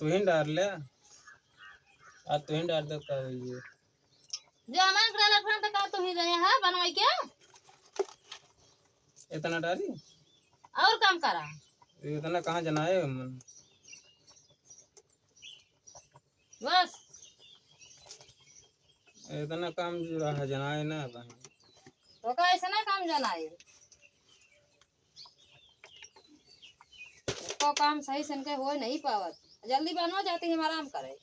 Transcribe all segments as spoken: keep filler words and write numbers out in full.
तू ही डार ले, आज तू ही डार दे का होइए। जो हमारे करे लग रहा था, का तू ही गया है बनवाई के? इतना डारी? और काम करा। इतना कहाँ जनाए मन? बस। इतना काम जो रहा जनाए ना बहन। तो का ऐसा ना काम जनाए? तो काम सही से इनके हो नहीं पावत। जल्दी बनवा जाती है, हम आराम करे।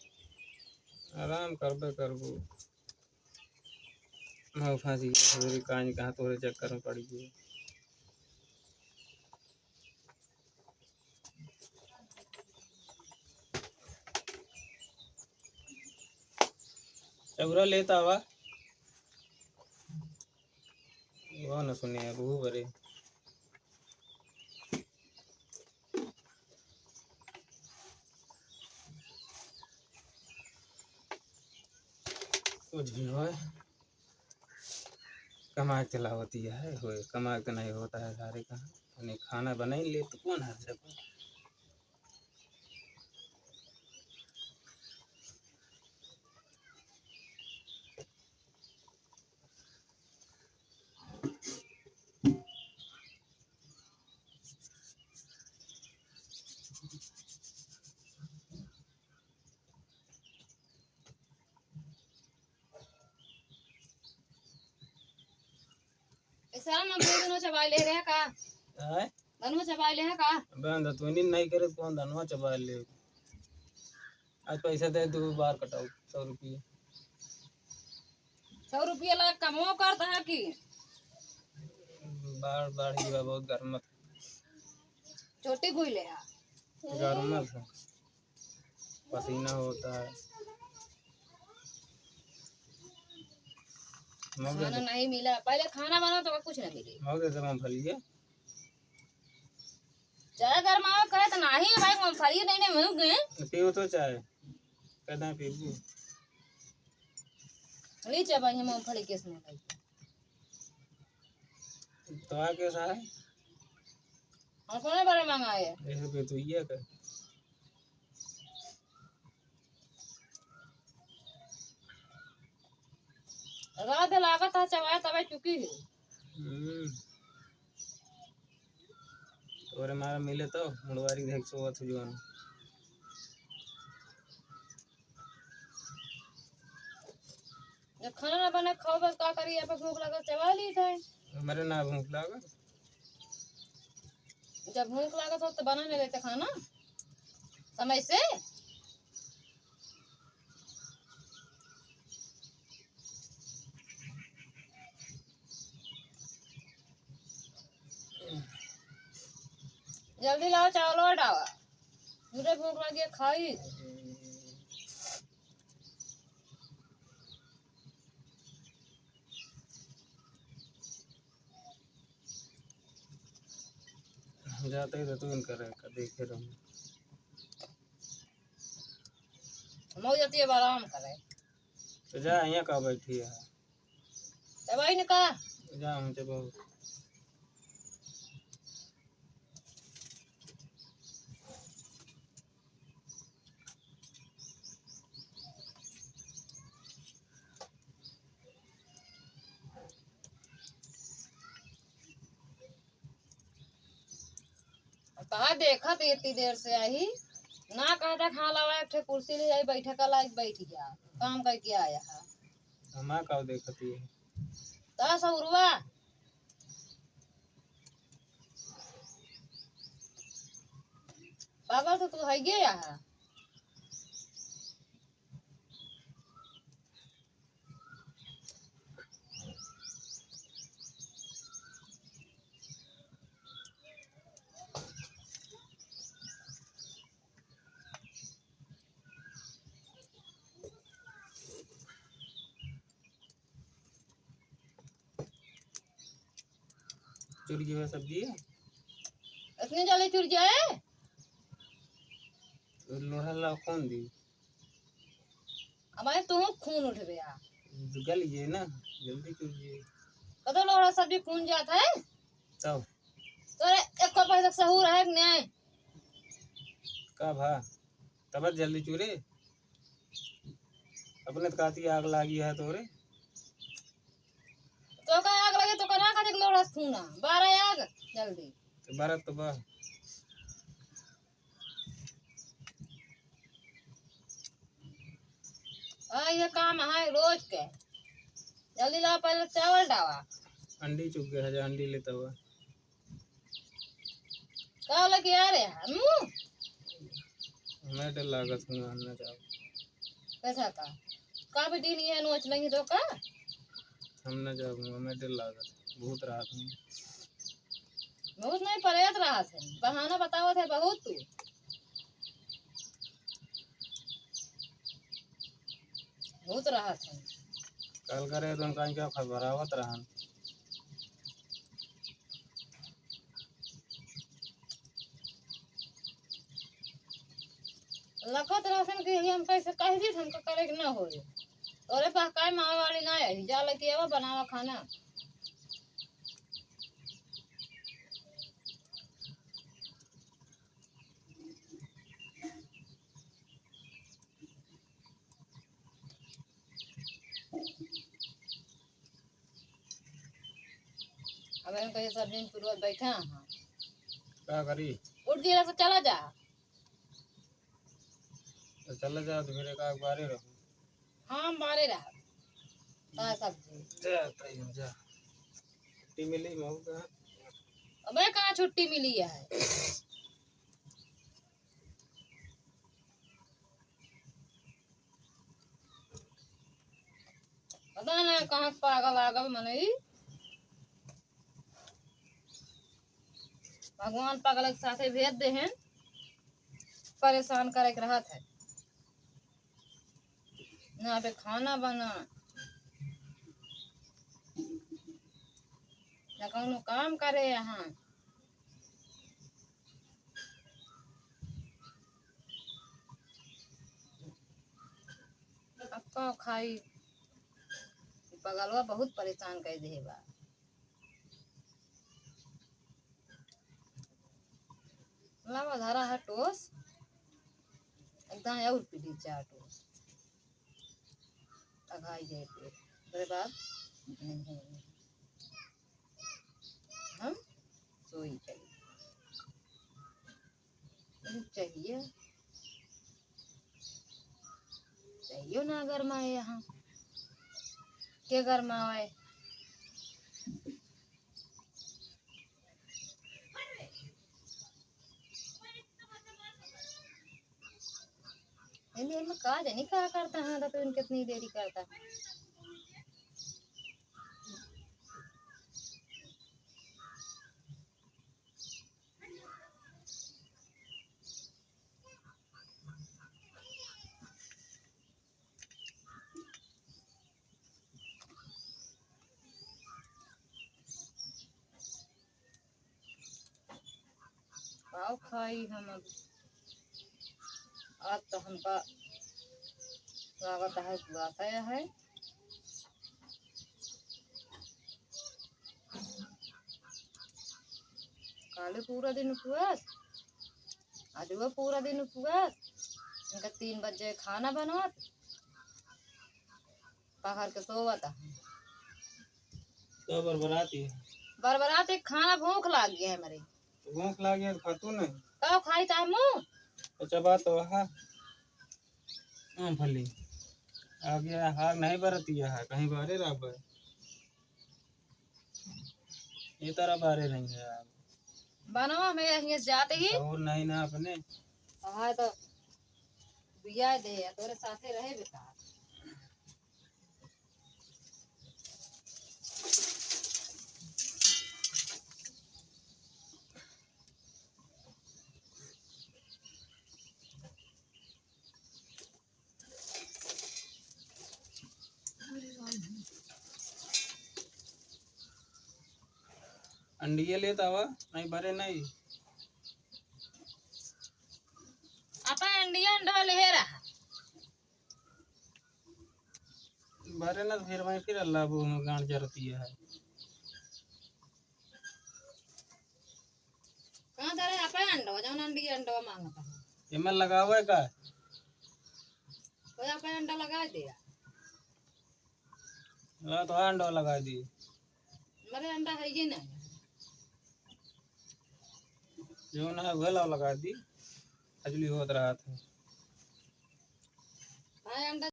आराम करबे करबू। मैं फंस गया, मेरी कान कहाँ तोरे चक्कर में पड़ गई। चौरा लेता हुआ। वो न सुने, अब वो बरे। कुछ भी होए, कमाए के लावती है, होए, कमाए के नहीं होता है सारे का। उन्हें खाना बनाई ले तो कौन हर जगह। ऐसा ना दो दिनों चबाई ले रहे का? आय? धनवा चबाई ले है का? बहन, दतुनी नहीं करे, कौन धनवा चबाई ले? आज पैसा दे, दो बार कटाओ, सौ रुपये। सौ रुपये ला कमो करता है कि? बाढ़, बाढ़ की बा, बहुत गर्मत। चोटी गुई ले है। गर्मत है, पसीना होता है। मौके खाना से नहीं मिला, पहले खाना बना तो कुछ नहीं मिले। मौके से मूंगफली है। चाय गरमाओ कहे तो नाही भाई, मूंगफली नहीं, नहीं मिल गए। पीओ तो चाय, कहते हैं पीबू। लीजिए भाई, ये मूंगफली किसने खाई? तो आ कैसा है? हम कौन बड़े मंगाए? जैसे कि तू ये कर। रात लागत है चबाए तबे चुकी है। हम्म। तोरे मारा मिले तो मुड़वारी देख सोवत हो जवान। जब खाना ना बना खाओ बस का करी, अब भूख लागत चबा ली थे। हमरे ना भूख लागत। जब भूख लागत हो तो बना नहीं लेते खाना समय से। जल्दी लाओ चावल और डावा, मुझे भूख लगी है खाई। जाते ही तो तू इनका रहे, देखे रहूँ। मऊ जाती है, आराम करे। तो जा, यहाँ का बैठी है? तब आई न का? जा, हम जब कहा देखत इतनी देर से आई, ना कहा था खाना लावा, एक ठे कुर्सी ले आई, बैठे का लायक बैठ गया, काम करके आया है। हमार का देखत ही है? ता सौरवा, पागल तो तू है गया है। चुर गया सब्जी। इतनी जल्दी चुर जाए? लोढ़ा ला कौन दी? हमारे तो खून उठ गया। गल ये ना, जल्दी कीजिए। कतो लोढ़ा सब्जी खून जात है? तब? तोरे एको पैसा सहूर है कि नहीं? का भा? तब जल्दी चूरे। अपने तो कहती आग लागी है तोरे। तो का आग लगे तो का ना करे लोड़स खूना। बारह आग जल्दी। तो बारह तो बा। आ, ये काम है रोज के। जल्दी लावा, पहले चावल डावा। अंडी चुक गया है, जा अंडी लेता हुआ। का लेके आ रहे हैं? हम्म? हमें डर लागत हूँ, हम ना जाओ। कैसा का? का बेटी नहीं है, नोच लेंगे तो का? हम ना जाओ, हमें डर लागत, भूत रहत हूँ। बहुत नहीं, परेत रहत है, बहाना बतावत है बहुत तू। बहुत रहत है। कल करे तो उनका क्या खबरावत रहन। लखत रहसन कि हम कैसे कह दी, हमको करे के ना होए। तोरे पास काय मावे वाली ना आई, जा लेके आवा, बनावा खाना। अब इनका ये सब दिन पूर्वज बैठे हैं। का करी? उठ दिया तो चला जा। तो चला जा, तो फिर एक आध बारे रहो। हाँ, हम बारे रहा। का सब दिन? जा, तई हम जा। छुट्टी मिली, मऊ का। अबे, कहाँ छुट्टी मिली है? पता ना कहाँ पागल आगल मनई। भगवान पागल के साथे भेज दे हैं, परेशान करे के रहत है। ना पे खाना बना, ना कौनो काम करे यहाँ। अब का खाई? पगलवा बहुत परेशान कर दे बा। लावा धरा है टोस, एकदम और पी ली चार टोस। अघाई जाए पेट। अरे बाप, नहीं है, नहीं। हम सोई जाई। चाहिए, चाहिए ना गरमाए यहाँ। के गरमावे? इनमें, इनमें का जानी का करता है, तो इनके इतनी देरी करता है। पाव खाई हम अब। आज तो हमका लागत है उपवास है। काले पूरा दिन उपवास, आज वो पूरा दिन उपवास। इनका तीन बजे खाना बनवत, पहर के सोवत है। तो बरबराती है। बरबराती खाना भूख लाग गया है मरे। तो भूख लाग गया तो खातू नहीं। का खाई ता मुँह? अच्छा बात तो है। हाँ भली। आ गया हार नहीं बरती है, कहीं बारे राबर। ये तरह बारे नहीं है यार। बनवा में यहीं जाते ही। और नहीं ना अपने। हाँ तो बिया दे, तोरे साथे रहे बेटा। अंडिया लेत आवा, नहीं बरे नहीं। अपन अंडिया अंडवा ले रहा। बरे ना तो फिर मैं फिर अल्लाह वो गांड जरती है। कहाँ धरे आपे अंडवा, जौन अंडी अंडवा मांगता है। एमे लगावे का? ओया पे अंडा लगा दे। हाँ, तो अंडा लगा दी। मरे अंडा है ये नहीं। जो ना है, वह ला लगा दी। खजली होत रहा था। हाँ, अंडा